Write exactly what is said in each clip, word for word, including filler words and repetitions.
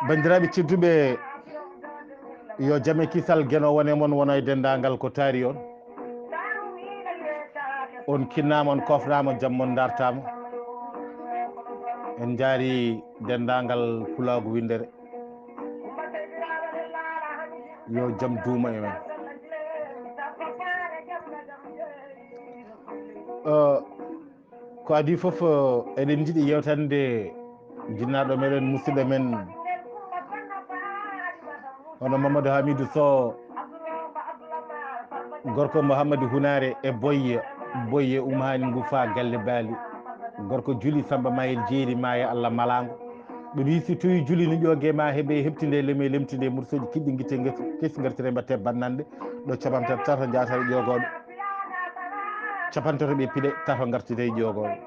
Banndiraaɓe tedduɓe, yo jam e kisal Geno wone mon, wona e denndaangal ko taari on. On kinnaama, on koofnaama, jam mon dartaama. En njaari denndaangal pulaagu winndere. Yo jam duuma e men. Eh, ko adii fof, eh, eɗen njiɗi yewtande jinnaaɗo meɗen, musidɗo men, hono Mamadou Hamidou Sow, gorko Mouhamadou Hunaare e Boyye, Boyye Umhaani Ngufa Galle Baali, gorko Juli Samba Mayel Jeeri Maaya Allah Malaango. Ɓe mbii, si tawii juli no ƴooge ma heɓe heɓtinde leme, lemtinde mursooji kiɗɗi, ngitte ngesu, kesi ngartire mbatte bannanɗe, ɗo capanɗe tati, tato njaatata ƴoogooɓe, capanɗe tato ɓe piɗe, tato ngartide e ƴoogooɓe.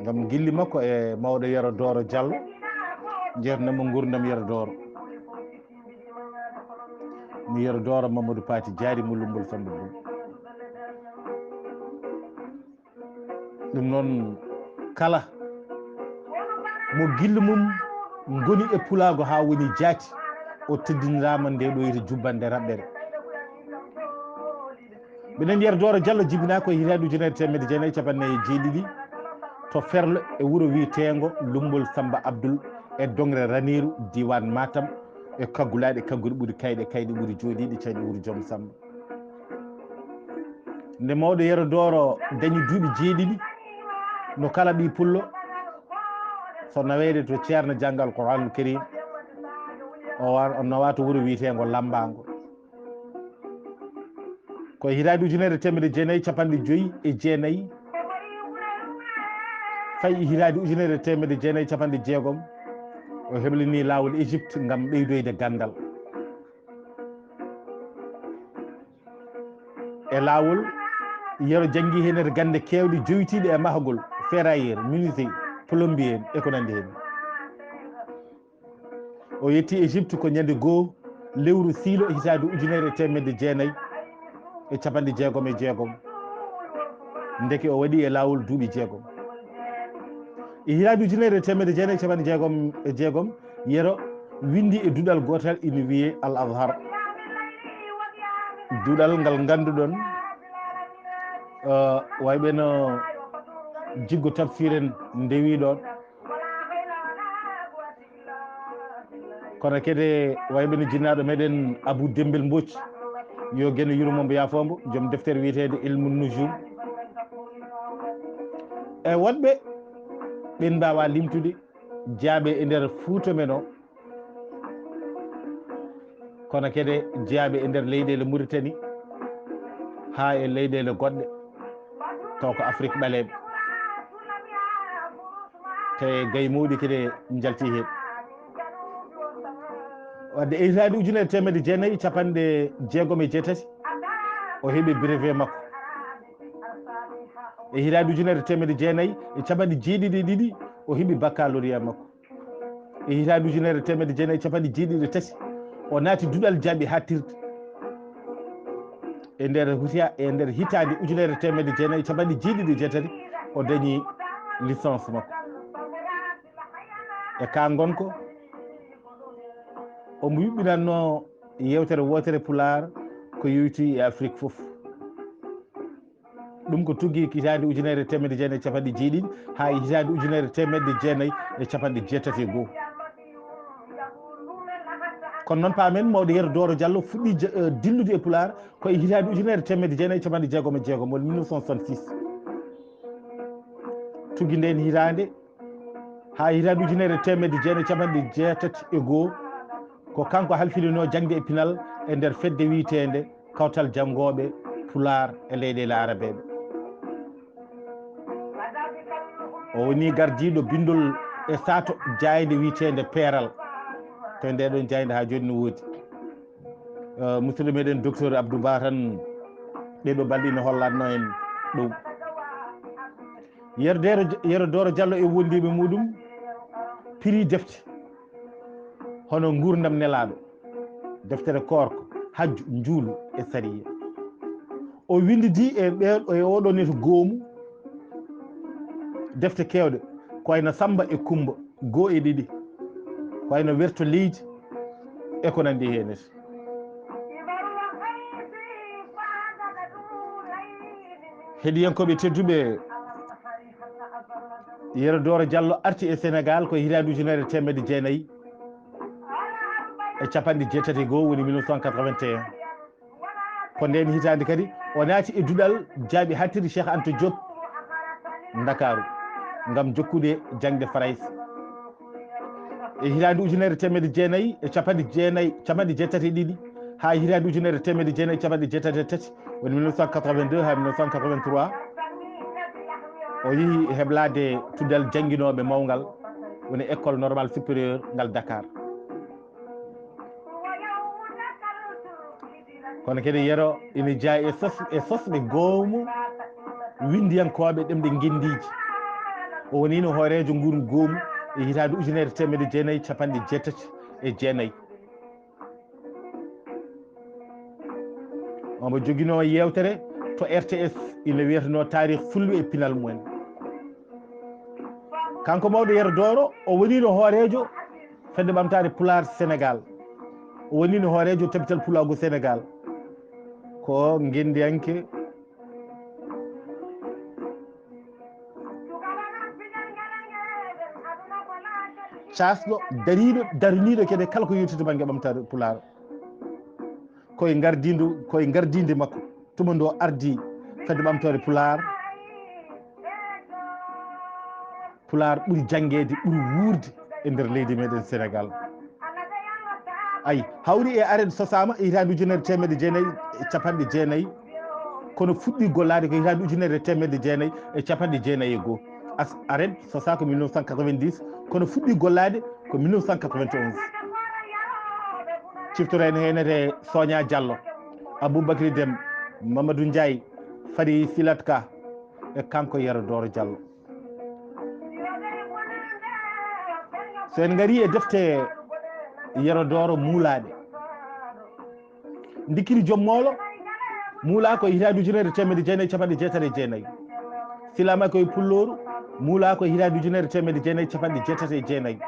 Ngam gilli makko e mawɗo Yero Dooro Jallo, njeernamo nguurndam Yero Dooro. Mi Yero Dooro Mamadou Pati Jaari mo Lummbol Samba Bun. Ɗum noon, kala mo gilli mum ngoni e pulaagu haa woni jaati, o teddiniraama nde ɗo iri jubbannde raɓɓere. Mbiɗen Yero Dooro Jallo jibinaa ko e hitaande ujunere teemedde jeenayi e capanɗe nayi e jeeɗiɗi to Ferlo e wuro wiyeteengo Lummbol Samba Abdul e Dongre Raniiru, diiwaan Matam, e kaggulaaɗe kagguɗe ɓuri kayɗe, kayɗe ɓuri jooɗiiɗe, cayɗe ɓuri joom Samba. Nde mawɗo Yero Dooro dañi duuɓi jeeɗiɗi, no kala ɓii pullo, so naweede to Ceerno jannga Alqur'aanul Kariim, o wa-, o nawa to wuro wiyeteengo Lammbaango. Ko e hitaande ujunere teemedde jeenayi capanɗe joyi e jeenayi, fayi e hitaande ujunere teemedde jeenayi capanɗe jeegom, o heblini laawol Égypte ngam ɓeydoyde ganndal. E laawol, Yero janngi heen gannde keewɗe jowitiiɗe e mahgol, ferrailleur, menuisier, plombier, e ko nanndi heen. O yetti Égypte ko ñande goo lewru siilo e hitaande ujunere e teemedde jeenayi e capanɗe jeegom e jeegom. Ndeke o waɗi e laawol duuɓi jeegom. E hitaande ujunere e teemedde jeenayi e capanɗe jeegom e jeegom, Yero winndi e duɗal gootal ina wiyee Al Azhar. Duɗal ngal ngannduɗon, eh, wayɓe no Jiggo Tafsir en ndewi ɗon. Kono kadi wayɓe no jinnaaɗo meɗen Abou Dembel Mbodj, yo Geno yurmo mbo, yaafo mbo, joom deftere wiyeteende Ilmu Nujum. E woɗɓe ɓen mbaawa limtude jeyaaɓe e nder Fuuta men o, kono kadi jeyaaɓe e nder leyɗeele Muritani haa e leyɗeele goɗɗe, taw ko Afrik ɓaleeɓe. Te gay mawɗi kadi njalti heen. Wadde e hitaande ujunere teemedde jeenayi e capanɗe jeegom e jeetati, o heɓi brevet makko. E hitaande ujunere teemedde jeenayi e capanɗe jeeɗiɗi e ɗiɗi, o heɓi baccalauréat makko. E hitaande ujunere teemedde jeenayi e capanɗe jeeɗiɗi e tati, o naati duɗal jaaɓi haaɗtirde. E nder hutia-, e nder hitaande ujunere teemedde jeenayi e capanɗe jeeɗiɗi e jeetati, o dañi licence makko. E ka ngonka, omo yuɓɓinannoo yewtere wootere Pulaar ko yowitii e Afrik fof. Ɗum ko tuggi hitaande ujunere teemedde jeenayi e capanɗe jeeɗiɗi haa e hitaande ujunere teemedde jeenayi e capanɗe jeetati e goo. Kono noon, paamen, mawɗo Yero Dooro Jallo fuɗɗii ja-, eh, dillude e Pulaar ko e hitaande ujunere teemedde jeenayi e capanɗe jeegom e jeegom, woni mille neuf cent soixante-six. Tuggi ndeen hitaande haa hitaande ujunere teemedde jeenayi e capanɗe jeetati e goo, ko kanko halfilinoo jaŋde e pinal e nder fedde wiyeteende Kawtal Janngooɓe Pulaar e Leyɗeele Arabeeɓe. O woni gardiiɗo binndol e sato jaaynde wiyeteende Peeral. To ndee ɗoon jaaynde haa jooni no woodi. Eh, musidɗo meɗen Docteur Abdou Ba tan, ɗee ɗoo balɗe ina hollatnoo en ɗum. Yero Deero, Yero Dooro Jallo e wondiiɓe muɗum piri defte hono Nguurndam Nelaaɗo. Deftere koorko, hajju, njuulu e sariya. O winndidi e ɓee, e oɗo neto goomu defte keewɗe, ko wayno Sammba e Kummba, goo e ɗiɗi, ko wayno Werto Leydi e ko nanndi heen. Heɗiyankooɓe tedduɓe, Yero Dooro Jallo arti e Senegaal ko hitaande ujunere e teemedde jeenayi e capanɗe jeetati e goo, woni mille neuf cent quatre-vingt-un. Ko ndeen hitaande kadi o naati e duɗal jaaɓi haaɗtirde Cheikh Anta Diop Ndakaaru ngam jokkude jaŋde Farayse. E hitaande ujunere e teemedde jeenayi e capanɗe jeenayi, capanɗe jeetati e ɗiɗi haa hitaande ujunere e teemedde jeenayi e capanɗe jeetati e tati, woni mille neuf cent quatre-vingt-deux haa mille neuf cent quatre-vingt-trois, o yehi heblaade tuddal jannginooɓe mawngal, woni École Normale Supérieure ngal Dakar. Kono kadi Yero ina jeyaa e sos-, e sosɓe goomu winndiyankooɓe ɗemɗe ngenndiiji. O woniino hooreejo nguun goomu e hitaande ujunere e teemedde jeenayi e capanɗe jeetati e jeenayi. Omo joginoo yeewtere to R T S, ina wiyetenoo Taarih Fulɓe e Pinal Mumen. Kanko mawɗo Yero Dooro, o woniino hooreejo Fedde Ɓamtaare Pulaar Senegaal. O woniino hooreejo Tabital Pulaagu Senegaal. Ko ngenndiyanke caasɗo, dariiɗo, darniiɗo kadi kala ko yowiti to bannge ɓamtaare Pulaar. Koye ngardiindu, koye ngardiinde makko, tuma nde o ardi Fedde Ɓamtaare Pulaar. Pulaar ɓuri janngeede, ɓuri wuurde e nder leydi meɗen Senegaal. Ayi, hawri e ARED sosaama e hitaande ujunere e teemedde jeenayi e capanɗe jeenayi, kono fuɗɗi gollaade ko hitaande ujunere e teemedde jeenayi e capanɗe jeenayi e goo. As-, ARED sosaa ko mille neuf cent quatre-vingt-dix, kono fuɗɗi gollaade ko mille neuf cent quatre-vingt-onze. Ciftoren heen e Soña Diallo, Aboubacry Deme, Mamadou Ndiaye, Fari Silatka e kanko Yero Dooro Diallo. So en ngarii e defte Yero Dooro muulaaɗe, Ndikkiri Joom Moolo muulaa ko e hitaande ujunere e teemedde jeenayi e capanɗe jeetati e jeenayi. Silaama ko e Pullooru muulaa ko e hitaande ujunere e teemedde jeenayi e capanɗe jeetati e jeenayi.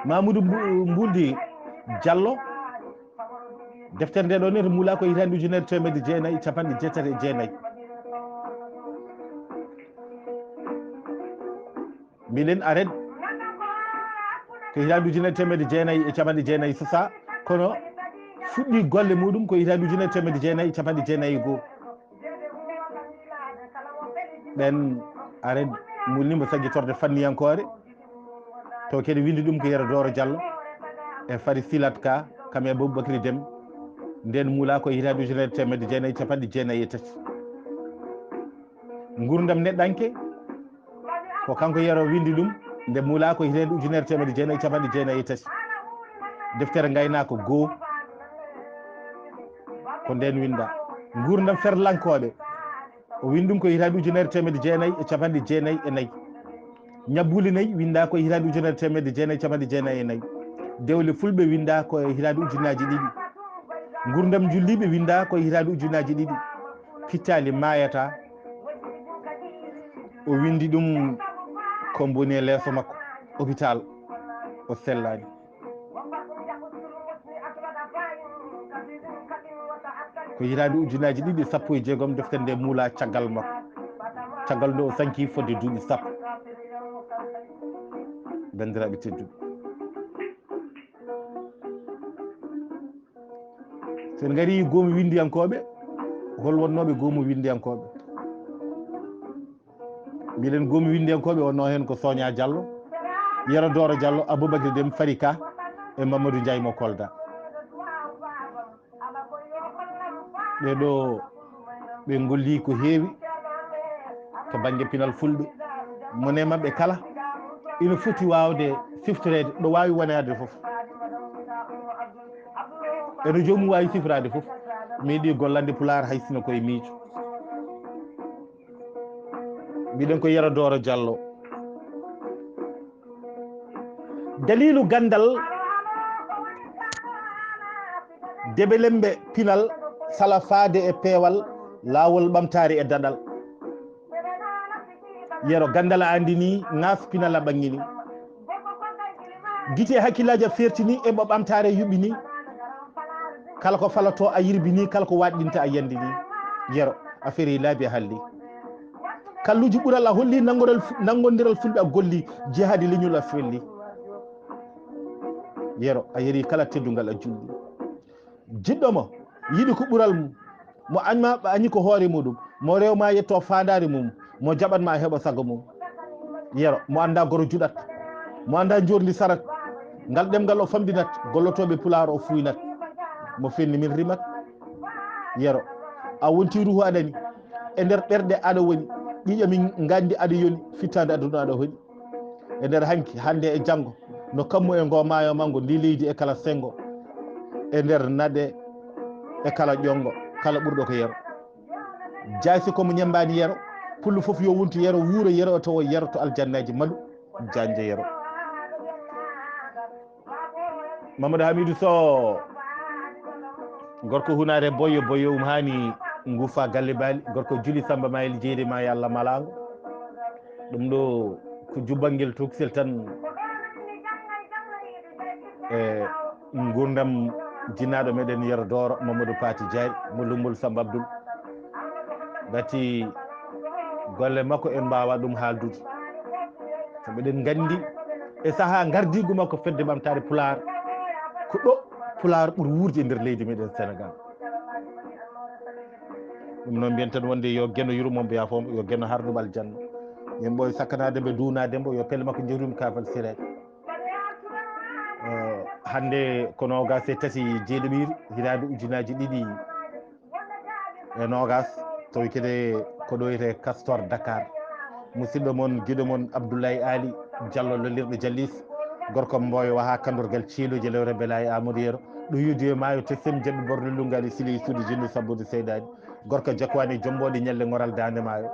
Mamudu Mbu-, Mbuldi Jallo, deftere nde ɗo ne to muulaa ko e hitaande ujunere e teemedde jeenayi e capanɗe jeetati e jeenayi. Mbiɗen ARED ko hitaande ujunere e teemedde jeenayi e capanɗe jeenayi sosaa, kono fuɗɗi golle muɗum ko hitaande ujunere e teemedde jeenayi e capanɗe jeenayi e goo. Ɓen ARED muulniima saggitorde fanniyankoore, to kadi winndi ɗum ko Yero Dooro Diallo e Fari Silatka, kam e Aboubacry Deme. Nden muulaa ko hitaande ujunere e teemedde jeenayi e capanɗe jeenayi e tati. Nguurndam neɗɗanke, ko kanko Yero winndi ɗum, nde muulaa ko hitaande ujunere e teemedde jeenayi e capanɗe jeenayi e tati. Deftere Ngaynaako goo, ko nden winndaa. Nguurndam Ferlankooɓe, o winndi ɗum ko hitaande ujunere e teemedde jeenayi e capanɗe jeenayi e nayi. Ñabbuuli nayi winndaa ko e hitaande ujunere e teemedde jeenayi e capanɗe jeenayi e nayi. Dewle Fulɓe winndaa ko e hitaande ujunnaaji ɗiɗi. Nguurndam Njulliiɓe winndaa ko e hitaande ujunnaaji ɗiɗi. Pittaali maayataa. O winndi ɗum ko boni e leeso makko, hôpital, o sellaani. Ko hitaande ujunnaaji ɗiɗi e sappo e jeegom deftere nde muulaa caggal makko, caggal nde o sankii fodde duuɓi sappo. Banndiraaɓe tedduɓe, so en ngarii goomu winndiyankooɓe, hol wonnooɓe goomu winndiyankooɓe? Mbiɗen goomu winndiyankooɓe wonnoo heen ko Soña Diallo, Yero Dooro Diallo, Aboubacry Deme, Fari Ka e Mamadou Ndiaye mo Kolda. Ɓee ɗoo, ɓe ngollii ko heewi to bannge pinal Fulɓe. Mone maɓɓe kala ina foti waawde siftoreede ɗo waawi wonaade fof. E no joomum waawi sifraade fof, meeɗii gollande Pulaar hay sino ko e miijo. Mbiɗen ko Yero Dooro Diallo. Daliilu ganndal Debelembe pinal sala faade e peewal, laawol ɓamtaare e daɗal. Yero ganndal a anndi ni, ŋaas pinal a ɓaŋŋini. Gite e hakkillaaji a feertini, e mo ɓamtaare yuɓɓini. Kala ko falato a yirbini, kala ko waɗɗinta a yandini. Yero a feeri laabi a halli. Kalluji ɓural a holli, nanngoral fu-, nanngondiral fulɓe a golli, jihaadi leñol a felli. Yero a yeri kala teddungal a julli. Jiɗɗo mo yiɗi ko ɓural mum, mo añma ɓa añi ko hoore muɗum, mo rewma yetto faandaare mum, mo jaɓatma heɓa sago mum. Yero mo annda goro juɗat, mo annda jorndi sarat, ngal ɗemngal o famɗinat, gollotooɓe pulaar o fuynat, mo fenni min rimat. Yero a wonti ruhu aɗani, e nder ɓerɗe aɗa woni, ƴiƴam min nganndi aɗa yoni, fittaande aduna aɗa hoɗi. E nder hanki, hannde e janngo, no kammu e ngo maayo manngo, ndi leydi e kala senngo, e nder naɗe e kala ƴonngo, kala ɓurɗo ko yero. Jaasi ko mo ñemmbaani yero, pullo fof yo wontu yero, wuuro yero, o tawo yero to aljannaji malu, jañde yero. Mamadou Hamidou Sow, gorko hunaare boyo, boyo um haani ngufa galle baali, gorko Juli Samba Mayel, jeeri ma yo Allah malaango. Ɗum ɗo ko jubbangel toksel tan e nguurndam jinnaaɗo meɗen Yero Dooro, Mamadou Pati Diary, mo Lumbol Samba Abdoul. Ngati golle makko en mbaawa ɗum haaldude. Sabu eɗen nganndi e sahaa ngardiigu makko Fedde Ɓamtaare Pulaar, ko ɗo Pulaar ɓuri wuurde e nder leydi meɗen Senegaal. Ɗum noon mbiyen tan wonde yo Geno yurmo mbiya fof, yo Geno harnum aljanna. Min ɓooy sakkanaade mbo, duunaade mbo, yo pelle makko njewtum kaafal siree. Eh, hannde ko noogaas e tati jeeɗiɓiire hitaande ujunaaji ɗiɗi e noogaas, tawi kadi ko ɗo wiyetee Castor Dakar. Musidɗo mon, giɗo mon Abdoulaye Ali Diallo lollirɗo Jallis, gorko Mboyo waha kandorgal ceeluji lewre Belaye Amadou Yero, ɗo yuddi e maayo Tesem, jaɓɓe borno Lungali Sili, suudu jinnu sabbude seydaani. Gorko Jakwani jombooɗe ñalle ngoral daande maayo.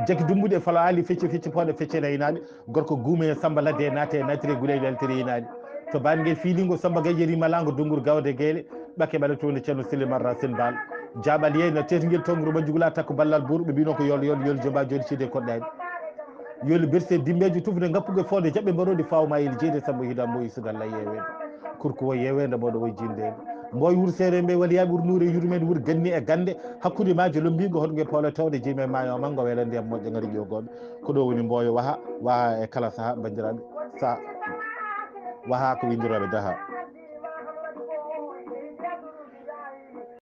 Jaki dumbuɗe falo aali fecce fecce pooɗe fecce laynaaɓe. Gorko guume e Samba Ladde naate e natire guley laltire yinaani. To bangel fiilingo Samba Gayye rima lango dungur gawde geele. Ɓakke ɓaletonde Ceerno Sile Marra Sen Baal. Jaaɓal yeyna tetingel tongro majjugula takko ballal buur ɓe mbino ko yol yol yol joba joni side koɗɗaani. Yoli berse dimbeji tufde ngappuge fode jaɓɓe mbaroɗi fawma yel jeyde Samba hida mboyi sugal lay yewede. Kurko wo yewede mboɗo wo jinde. Mboy wur seere mbe wali yaɓi wur nuure yurmen wur ganni e gande. Hakkunde maaje lombingo hoɗnge poola tawde jeyma e maayo mango wela ndiyam moƴƴa ngari ƴogoɓe. Ko ɗo woni Mboyo waha, waha e kala saha, bandiraɓe. Sa waha ko windirooɓe daha.